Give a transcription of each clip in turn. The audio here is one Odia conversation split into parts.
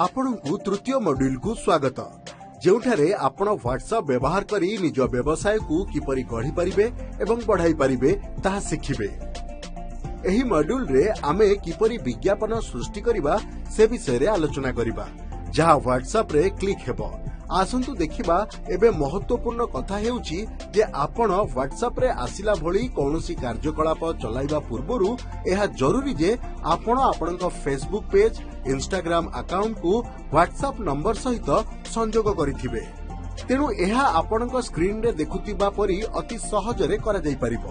ଆପଣଙ୍କୁ ତୃତୀୟ ମଡ୍ୟୁଲକୁ ସ୍ୱାଗତ, ଯେଉଁଠାରେ ଆପଣ ହ୍ୱାଟ୍ସଆପ୍ ବ୍ୟବହାର କରି ନିଜ ବ୍ୟବସାୟକୁ କିପରି ଗଢ଼ିପାରିବେ ଏବଂ ବଢ଼ାଇ ପାରିବେ ତାହା ଶିଖିବେ। ଏହି ମଡ୍ୟୁଲରେ ଆମେ କିପରି ବିଜ୍ଞାପନ ସୃଷ୍ଟି କରିବା ସେ ବିଷୟରେ ଆଲୋଚନା କରିବା, ଯାହା ହ୍ୱାଟ୍ସଆପ୍ରେ କ୍ଲିକ୍ ହେବ। ଆସନ୍ତୁ ଦେଖିବା। ଏବେ ମହତ୍ୱପୂର୍ଣ୍ଣ କଥା ହେଉଛି ଯେ ଆପଣ ହ୍ୱାଟ୍ସଆପ୍ରେ ଆସିଲା ଭଳି କୌଣସି କାର୍ଯ୍ୟକଳାପ ଚଲାଇବା ପୂର୍ବରୁ ଏହା ଜରୁରୀ ଯେ ଆପଣ ଆପଣଙ୍କ ଫେସବୁକ୍ ପେଜ୍, ଇନଷ୍ଟାଗ୍ରାମ ଆକାଉଣ୍ଟକୁ ହ୍ୱାଟ୍ସଆପ୍ ନମ୍ବର ସହିତ ସଂଯୋଗ କରିଥିବେ। ତେଣୁ ଏହା ଆପଣଙ୍କ ସ୍କ୍ରିନରେ ଦେଖୁଥିବା ପରି ଅତି ସହଜରେ କରାଯାଇପାରିବ।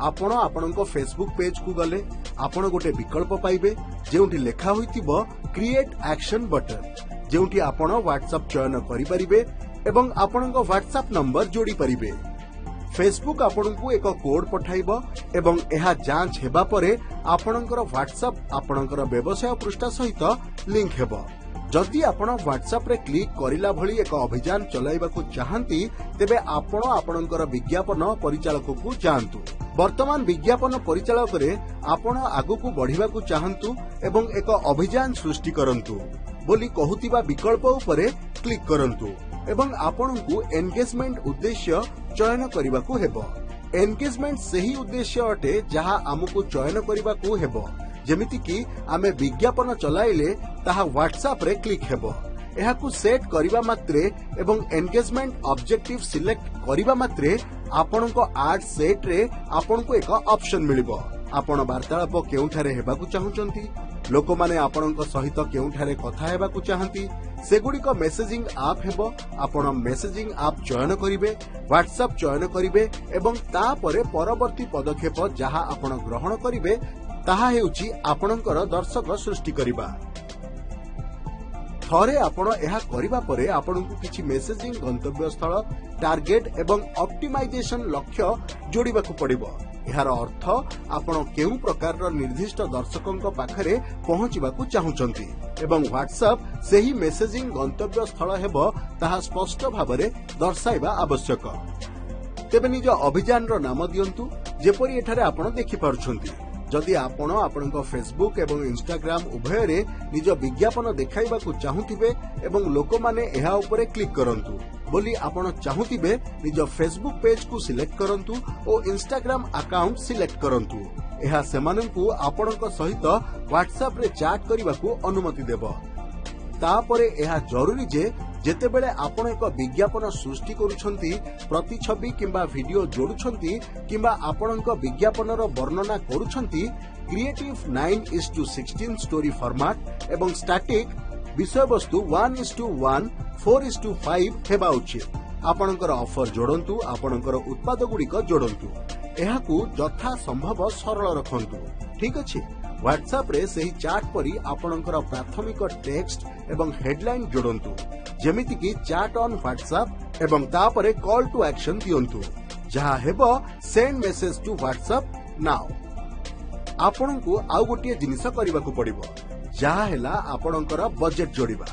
ଆପଣ ଆପଣଙ୍କ ଫେସବୁକ୍ ପେଜକୁ ଗଲେ ଆପଣ ଗୋଟେ ବିକଳ୍ପ ପାଇବେ, ଯେଉଁଠି ଲେଖା ହୋଇଥିବ କ୍ରିଏଟ୍ ଆକ୍ସନ ବଟନ, ଯେଉଁଠି ଆପଣ ହ୍ୱାଟ୍ସଆପ୍ ଚୟନ କରିପାରିବେ ଏବଂ ଆପଣଙ୍କ ହ୍ୱାଟ୍ସଆପ୍ ନମ୍ବର ଯୋଡ଼ିପାରିବେ। ଫେସବୁକ୍ ଆପଣଙ୍କୁ ଏକ କୋଡ୍ ପଠାଇବ ଏବଂ ଏହା ଯାଞ୍ଚ ହେବା ପରେ ଆପଣଙ୍କର ହ୍ୱାଟ୍ସଆପ୍ ଆପଣଙ୍କର ବ୍ୟବସାୟ ପୃଷ୍ଠା ସହିତ ଲିଙ୍କ ହେବ। ଯଦି ଆପଣ ହ୍ୱାଟ୍ସଆପ୍ରେ କ୍ଲିକ୍ କରିଲା ଭଳି ଏକ ଅଭିଯାନ ଚଲାଇବାକୁ ଚାହାନ୍ତି, ତେବେ ଆପଣ ଆପଣଙ୍କର ବିଜ୍ଞାପନ ପରିଚାଳକକୁ ଯାଆନ୍ତୁ। ବର୍ତ୍ତମାନ ବିଜ୍ଞାପନ ପରିଚାଳକରେ ଆପଣ ଆଗକୁ ବଢ଼ିବାକୁ ଚାହାନ୍ତୁ ଏବଂ ଏକ ଅଭିଯାନ ସୃଷ୍ଟି କରନ୍ତୁ ବୋଲି କହୁଥିବା ବିକଳ୍ପ ଉପରେ କ୍ଲିକ୍ କରନ୍ତୁ ଏବଂ ଆପଣଙ୍କୁ ଏନଗେଜମେଣ୍ଟ ଉଦ୍ଦେଶ୍ୟ ଚୟନ କରିବାକୁ ହେବ। ଏନଗେଜମେଣ୍ଟ ସେହି ଉଦ୍ଦେଶ୍ୟ ଅଟେ ଯାହା ଆମକୁ ଚୟନ କରିବାକୁ ହେବ, ଯେମିତିକି ଆମେ ବିଜ୍ଞାପନ ଚଲାଇଲେ ତାହା ହ୍ୱାଟ୍ସଆପ୍ରେ କ୍ଲିକ୍ ହେବ। ଏହାକୁ ସେଟ୍ କରିବା ମାତ୍ରେ ଏବଂ ଏନଗେଜମେଣ୍ଟ ଅବଜେକ୍ଟିଭ ସିଲେକ୍ଟ କରିବା ମାତ୍ରେ ଆପଣଙ୍କ ଆଡ୍ ସେଟ୍ରେ ଆପଣଙ୍କୁ ଏକ ଅପସନ୍ ମିଳିବ। ଆପଣ ବାର୍ତ୍ତାଳାପ କେଉଁଠାରେ ହେବାକୁ ଚାହୁଁଛନ୍ତି, ଲୋକମାନେ ଆପଣଙ୍କ ସହିତ କେଉଁଠାରେ କଥା ହେବାକୁ ଚାହାନ୍ତି, ସେଗୁଡ଼ିକ ମେସେଜିଂ ଆପ୍ ହେବ। ଆପଣ ମେସେଜିଂ ଆପ୍ ଚୟନ କରିବେ, ହ୍ୱାଟ୍ସଆପ୍ ଚୟନ କରିବେ ଏବଂ ତାପରେ ପରବର୍ତ୍ତୀ ପଦକ୍ଷେପ ଯାହା ଆପଣ ଗ୍ରହଣ କରିବେ ତାହା ହେଉଛି ଆପଣଙ୍କର ଦର୍ଶକ ସୃଷ୍ଟି କରିବା। ଥରେ ଆପଣ ଏହା କରିବା ପରେ ଆପଣଙ୍କୁ କିଛି ମେସେଜିଂ ଗନ୍ତବ୍ୟସ୍ଥଳ, ଟାର୍ଗେଟ ଏବଂ ଅପ୍ଟିମାଇଜେସନ ଲକ୍ଷ୍ୟ ଯୋଡ଼ିବାକୁ ପଡ଼ିବ। ଏହାର ଅର୍ଥ ଆପଣ କେଉଁ ପ୍ରକାରର ନିର୍ଦ୍ଦିଷ୍ଟ ଦର୍ଶକଙ୍କ ପାଖରେ ପହଞ୍ଚିବାକୁ ଚାହୁଁଛନ୍ତି ଏବଂ ହ୍ୱାଟ୍ସଆପ୍ ସେହି ମେସେଜିଂ ଗନ୍ତବ୍ୟସ୍ଥଳ ହେବ ତାହା ସ୍ପଷ୍ଟ ଭାବରେ ଦର୍ଶାଇବା ଆବଶ୍ୟକ। ତେବେ ନିଜ ଅଭିଯାନର ନାମ ଦିଅନ୍ତୁ, ଯେପରି ଏଠାରେ ଆପଣ ଦେଖିପାରୁଛନ୍ତି। ଯଦି ଆପଣ ଆପଣଙ୍କ ଫେସବୁକ୍ ଏବଂ ଇନଷ୍ଟାଗ୍ରାମ ଉଭୟରେ ନିଜ ବିଜ୍ଞାପନ ଦେଖାଇବାକୁ ଚାହୁଁଥିବେ ଏବଂ ଲୋକମାନେ ଏହା ଉପରେ କ୍ଲିକ୍ କରନ୍ତୁ ବୋଲି ଆପଣ ଚାହୁଁଥିବେ, ନିଜ ଫେସବୁକ୍ ପେଜକୁ ସିଲେକ୍ଟ କରନ୍ତୁ ଓ ଇନଷ୍ଟାଗ୍ରାମ ଆକାଉଣ୍ଟ ସିଲେକ୍ଟ କରନ୍ତୁ। ଏହା ସେମାନଙ୍କୁ ଆପଣଙ୍କ ସହିତ ହ୍ୱାଟ୍ସଆପ୍ରେ ଚାଟ୍ କରିବାକୁ ଅନୁମତି ଦେବ। ତାପରେ ଏହା ଜରୁରୀ ଯେ ଯେତେବେଳେ ଆପଣ ଏକ ବିଜ୍ଞାପନ ସୃଷ୍ଟି କରୁଛନ୍ତି, ପ୍ରତିଛବି କିମ୍ବା ଭିଡିଓ ଯୋଡୁଛନ୍ତି କିମ୍ବା ଆପଣଙ୍କ ବିଜ୍ଞାପନର ବର୍ଣ୍ଣନା କରୁଛନ୍ତି, creative 9:16 story format ଏବଂ ଷ୍ଟାଟିକ୍ ବିଷୟବସ୍ତୁ 1:1, 4:5 ହେବା ଉଚିତ। ଆପଣଙ୍କର ଅଫର ଯୋଡ଼ନ୍ତୁ, ଆପଣଙ୍କର ଉତ୍ପାଦଗୁଡ଼ିକ ଯୋଡ଼ନ୍ତୁ। ଏହାକୁ ଯଥା ସମ୍ଭବ ସରଳ ରଖନ୍ତୁ। ଠିକ୍ ଅଛି, ହ୍ୱାଟ୍ସଆପ୍ରେ ସେହି ଚାଟ୍ ପରି ଆପଣଙ୍କର ପ୍ରାଥମିକ ଟେକ୍ସଟ ଏବଂ ହେଡଲାଇନ୍ ଯୋଡ଼ନ୍ତୁ, ଯେମିତିକି ଚାଟ୍ ଅନ୍ ହ୍ୱାଟ୍ସଆପ୍ ଏବଂ ତାପରେ କଲ୍ ଟୁ ଆକ୍ସନ ଦିଅନ୍ତୁ, ଯାହା ହେବ "Send message to WhatsApp now"। ଆପଣଙ୍କୁ ଆଉ ଗୋଟିଏ ଜିନିଷ କରିବାକୁ ପଡ଼ିବ, ଯାହା ହେଲା ଆପଣଙ୍କର ବଜେଟ୍ ଯୋଡ଼ିବା,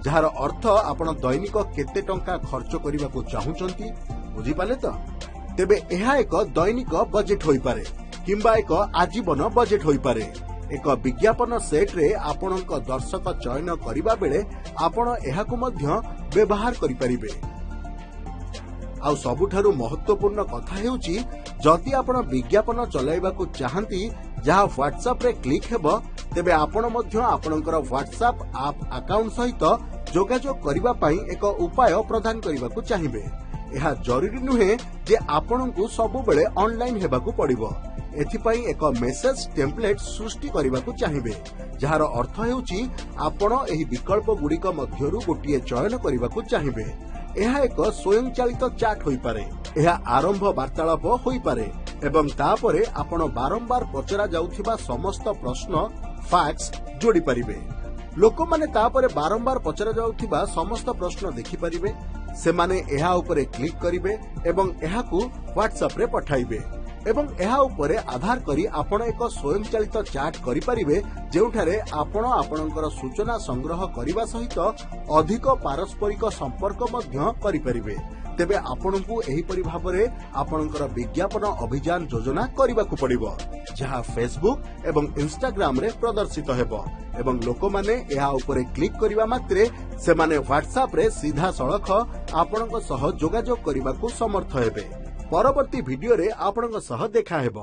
ଯାହାର ଅର୍ଥ ଆପଣ ଦୈନିକ କେତେ ଟଙ୍କା ଖର୍ଚ୍ଚ କରିବାକୁ ଚାହୁଁଛନ୍ତି। ବୁଝିପାରିଲେ ତ? ତେବେ ଏହା ଏକ ଦୈନିକ ବଜେଟ୍ ହୋଇପାରେ କିମ୍ବା ଏକ ଆଜୀବନ ବଜେଟ୍ ହୋଇପାରେ। ଏକ ବିଜ୍ଞାପନ ସେଟ୍ରେ ଆପଣଙ୍କ ଦର୍ଶକ ଚୟନ କରିବା ବେଳେ ଆପଣ ଏହାକୁ ମଧ୍ୟ ବ୍ୟବହାର କରିପାରିବେ। ଆଉ ସବୁଠାରୁ ମହତ୍ୱପୂର୍ଣ୍ଣ କଥା ହେଉଛି, ଯଦି ଆପଣ ବିଜ୍ଞାପନ ଚଲାଇବାକୁ ଚାହାନ୍ତି ଯାହା ହ୍ୱାଟ୍ସଆପ୍ରେ କ୍ଲିକ୍ ହେବ, ତେବେ ଆପଣ ମଧ୍ୟ ଆପଣଙ୍କର ହ୍ୱାଟ୍ସଆପ୍ ଆପ୍ ଆକାଉଣ୍ଟ ସହିତ ଯୋଗାଯୋଗ କରିବା ପାଇଁ ଏକ ଉପାୟ ପ୍ରଦାନ କରିବାକୁ ଚାହିଁବେ। ଏହା ଜରୁରୀ ନୁହେଁ ଯେ ଆପଣଙ୍କୁ ସବୁବେଳେ ଅନଲାଇନ୍ ହେବାକୁ ପଡ଼ିବ। ଏଥିପାଇଁ ଏକ ମେସେଜ ଟେମ୍ପଲେଟ୍ ସୃଷ୍ଟି କରିବାକୁ ଚାହିଁବେ, ଯାହାର ଅର୍ଥ ହେଉଛି ଆପଣ ଏହି ବିକଳ୍ପଗୁଡ଼ିକ ମଧ୍ୟରୁ ଗୋଟିଏ ଚୟନ କରିବାକୁ ଚାହିଁବେ। ଏହା ଏକ ସ୍ୱୟଂଚାଳିତ ଚାଟ୍ ହୋଇପାରେ, ଏହା ଆରମ୍ଭ ବାର୍ତ୍ତାଳାପ ହୋଇପାରେ ଏବଂ ତାପରେ ଆପଣ ବାରମ୍ବାର ପଚରା ଯାଉଥିବା ସମସ୍ତ ପ୍ରଶ୍ନ ଫ୍ୟାକ୍ସ ଯୋଡ଼ିପାରିବେ। ଲୋକମାନେ ତାପରେ ବାରମ୍ବାର ପଚରା ଯାଉଥିବା ସମସ୍ତ ପ୍ରଶ୍ନ ଦେଖିପାରିବେ। ସେମାନେ ଏହା ଉପରେ କ୍ଲିକ୍ କରିବେ ଏବଂ ଏହାକୁ ହ୍ୱାଟ୍ସଆପ୍ରେ ପଠାଇବେ। ଏବଂ ଏହା ଉପରେ ଆଧାର କରି ଆପଣ ଏକ ସ୍ୱୟଂଚାଳିତ ଚାଟ୍ କରିପାରିବେ, ଯେଉଁଠାରେ ଆପଣ ଆପଣଙ୍କର ସୂଚନା ସଂଗ୍ରହ କରିବା ସହିତ ଅଧିକ ପାରସ୍ପରିକ ସମ୍ପର୍କ ମଧ୍ୟ କରିପାରିବେ। ତେବେ ଆପଣଙ୍କୁ ଏହିପରି ଭାବରେ ଆପଣଙ୍କର ବିଜ୍ଞାପନ ଅଭିଯାନ ଯୋଜନା କରିବାକୁ ପଡ଼ିବ, ଯାହା ଫେସବୁକ୍ ଏବଂ ଇନଷ୍ଟାଗ୍ରାମରେ ପ୍ରଦର୍ଶିତ ହେବ ଏବଂ ଲୋକମାନେ ଏହା ଉପରେ କ୍ଲିକ୍ କରିବା ମାତ୍ରେ ସେମାନେ ହ୍ୱାଟ୍ସଆପରେ ସିଧାସଳଖ ଆପଣଙ୍କ ସହ ଯୋଗାଯୋଗ କରିବାକୁ ସମର୍ଥ ହେବେ। ପରବର୍ତ୍ତୀ ଭିଡିଓରେ ଆପଣଙ୍କ ସହ ଦେଖାହେବ।